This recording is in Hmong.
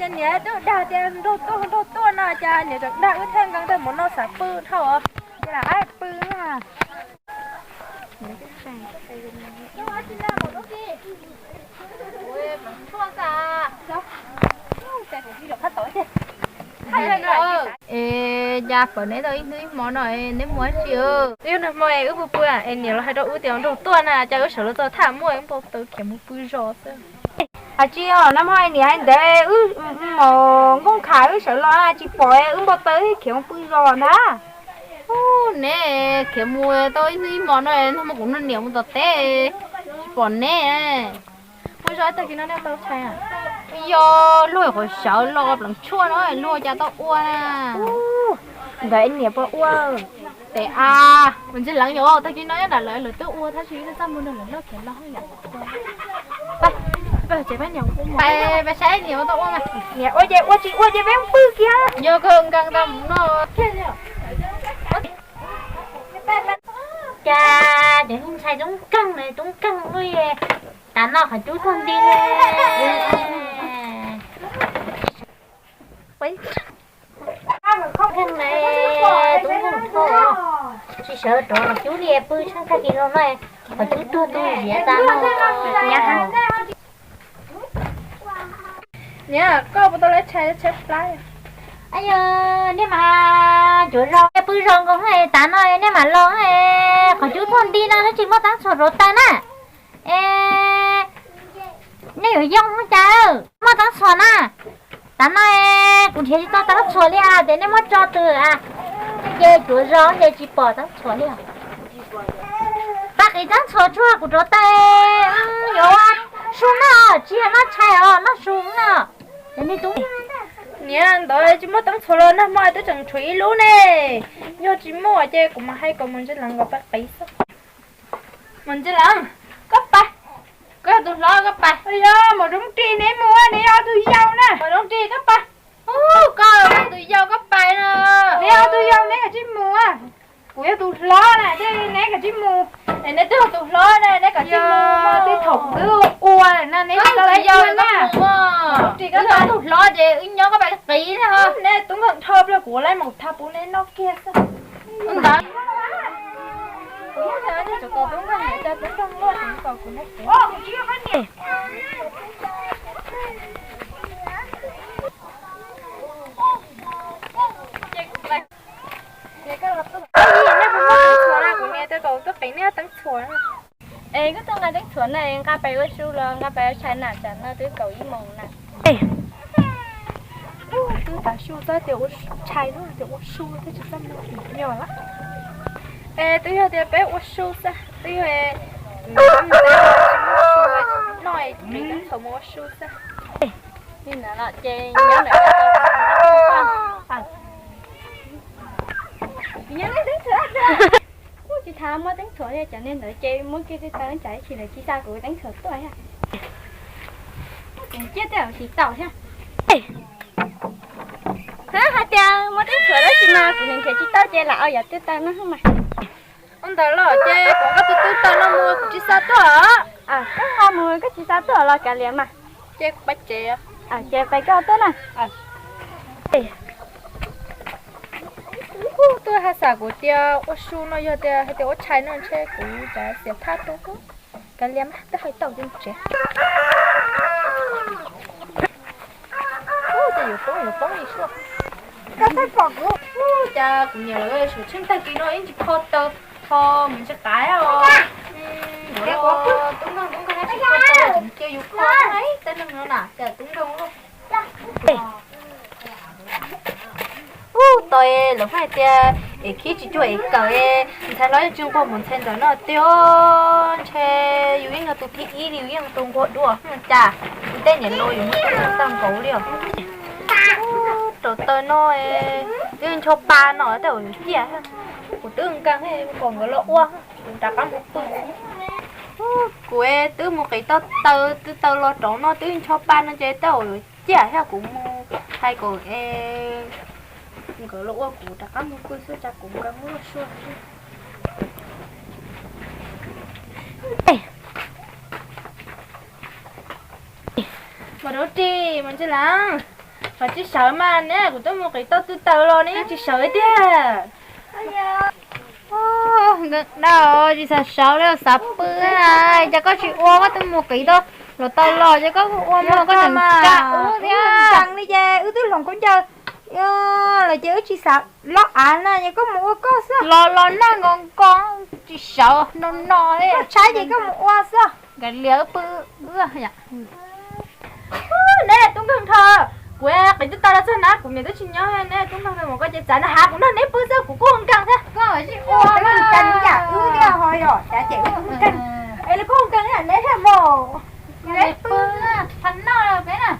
Ces niam twb dag tias nraug tuaj nraug tuaj no, cas niam tseem dag wb thiab nkees tej mus no xav pw dhau os. Ces lam qab pw na. Es cas pom neb tau ib hnub ib hmo no neb mus dab tsi? Twb yog nag hmo es wb pw pw es niam los hais rau wb tias nraug tuaj na, cas wb sawv los txog tham muaj wb npau taws khiav mus pw zos xwb. Has tsis os, nag hmo niam hais ntawd wb mus nkauj kham wb sawv los tsis pom wb npau taws khiav mus pw zos ntag. Ub, neb khiav mus tau ib hnub ib hmo no, nag hmo kuv nrog niam mus tom teb, tsis pom neb. Ua zog tag kis no nej tau tshais? Yog luag qhuav sawv los pleev tshuaj no luag cas tau ua na. Ntawd niam puas ua? Tes a, mus ntsis leev yom, tag kis no nyob nram lawv, lawv twb ua tab sis wb txaj muag nrog lawv noj khiav los yom. Pais, pais saib niam ua tau ua mas. Niam ua ces ua, tsis ua ces peb pw kiag. Yog kawg nkees tau mus noj kiag li. Cas cov ntshai tub nkeeg na, tub nkeeg lub, tas no qhov cub tuag nti li. Nkeeg na, tub nkeeg tuag, tsis sawv rov qhov cub li pw tsheej tag kis no na, qhov cub tuag tuag ziav tas no. Niam, koj puas tau lawv tshais tsheb plab? Yog, nej mas cuav zos pw zos nkaus tas no nej mam los, qhov cub tuag nti no twb tsis muaj teeb txhuam rau taw na. Es nej yuav yoo cas muaj teeb txhuam na? Tas no kuv nrhiav tsis tau teeb txhuam li, ces nej muab tso twg ces cuav zos ces tsis pom teeb txhuam li. Pab qiv teeb txhuam tsuag kuv rau taw, yuav ua su noj, tsis yog noj tshais os, noj su noj. Niam, ntawd tsis muaj teeb txhuam los nag hmo twb tseem tshuav ib lub ne. Yog tsis muaj ces kuv mam hais kom Mus Ntsis Leev nkawd pab qiv xwb. Mus Ntsis Leev, koj pais. Koj yog tus hlob koj pais. Yog Maum Roob Ris neb mus, neb yog ob tug yau na. Maum Roob Ris koj pais. Koj yog tus yau koj pais no. Neb yog ob tug yau neb kav tsij mus. Kuv yog tus hlob na, neb kav tsij mus. Neb twb yog tus hlob na, neb kav tsij mus, twb thaum kuv twb ua na, neb tsis tau ua na. Ris koj yog tus hlob ces wb nyob koj pais qiv na. Neb tub nkeeg dhau plaws, kuv ua laib mus thab pub neb noj kiag xwb. Ntawd, kuv yeej hais nej tsov tos tub nkeeg, cas tub nkeeg luaj tseem kom kuv neb qiv. Nej puas muaj teeb txhuam na? Kuv niam twb kom tuaj qiv nej teeb txhuam. Es koj tuaj nqa teeb txhuam na, nqa pais ua su los nqa pais ua tshais na, tsam no twb kaum ib moos na. Twb tav su xwb tias ua tshais xwb tias ua su thiab tsis txaj muag tim nyuag lawm. Es twb yog tias peb ua su xwb, twb yog tsis muaj su noj es qiv teeb txhuam mus ua su xwb. Li ntawd los ces nyob ntawm koj tau, nyob nej teeb txhuam. Kuv tsis tham muaj teeb txhuam li, cov niag ntawd ces muab kiag tij taw tsam ib chim lawv tsis xa kuv teeb txhuam tuaj thiab. Kuv ciaj tej zaum tsis tau thiab. Hais tias muaj teeb txhuam tab sis mas kuv niam nrhiav tsis tau ces lam ua yam tij taw no mas. Ua ntawd los ces kuv nqa tus tij taw no mus kuv tsis xa tuaj. Koj nqa mus koj tsis xa tuaj los kav liam mas. Ces kuv pais tsev. Ces pais koj tuaj na. Kuv tuaj hais xav kuv tias ua su no yog tias hais tias ua tshais no ntshe kuv cas xiam thaj rau. Kav liam mas, twb hais tau ces tsev. Ub, cas yuav poob yuav poob li suab. Koj txhob pom kuv. Ub, cas kuv niam lawv suav tsheej tag kis no ib ntsis kho taw, kho mus ntsis qav os. Tub nkeeg tub nkeeg tsis kho taw ces cia yus kho tej neeg no na, cas tub nkeeg. Ub, tau lawv hais tias es khib tsis cuag es kawm, ntxhais hlob yeej tsis nquag mus ntxhais ntxawm no tiag. Ntshe yus yeej yog tus thib ib li, yus yeej yog tus nquag dua cas. Yus tej niam laus yus muaj teeb txhuam tag npaum li os. Rau taw no twb ncho pa no tej zaum yuav ciaj. Kuv twb nkeeg, kuv kom nkawd los ua, kuv rov qab mus pw. Kuv twb mus qiv tau taw, twb taw los rau no twb ncho pa no ces tej zaum yuav ciaj thiab, kuv mus hais kom nkawd los ua, kuv rov qab mus pw xwb, tsam kuv nkag muab lub suab. Mas rau ris mas ntsis leev. Qhov tsis sawv mas neb, kuv twb mus qiv tau tw taws los neb yeej tsis sawv tiag. Nkees dab tsis xav sawv li, xav pw. Ces koj tsis ua, koj twb mus qiv tau los tau los ces koj ua mas koj tseem tsa wb thiab. Nkees li ces wb twb hloov khaub ncaws los ces wb tsis xav lob av na, ces koj mus ua koj xwb. Los los nag nkaus nkaus tsis sawv no no li. Koj tshaib ces koj mus ua xwb. Nkaus li wb pw. Neb tub nkeeg nrho, kuv qiv tw taws los txog na, kuv niam twb tsis nyob, neb tub nkeeg nrho mus koj ces txav na has kuv nrog neb pw xwb, kuv kuj nkees thiab. Koj ua cas wb thiaj ho yog cav ces wb nkees, es li kuj nkees neb thiaj mus. Neb pw, tha noj peb na.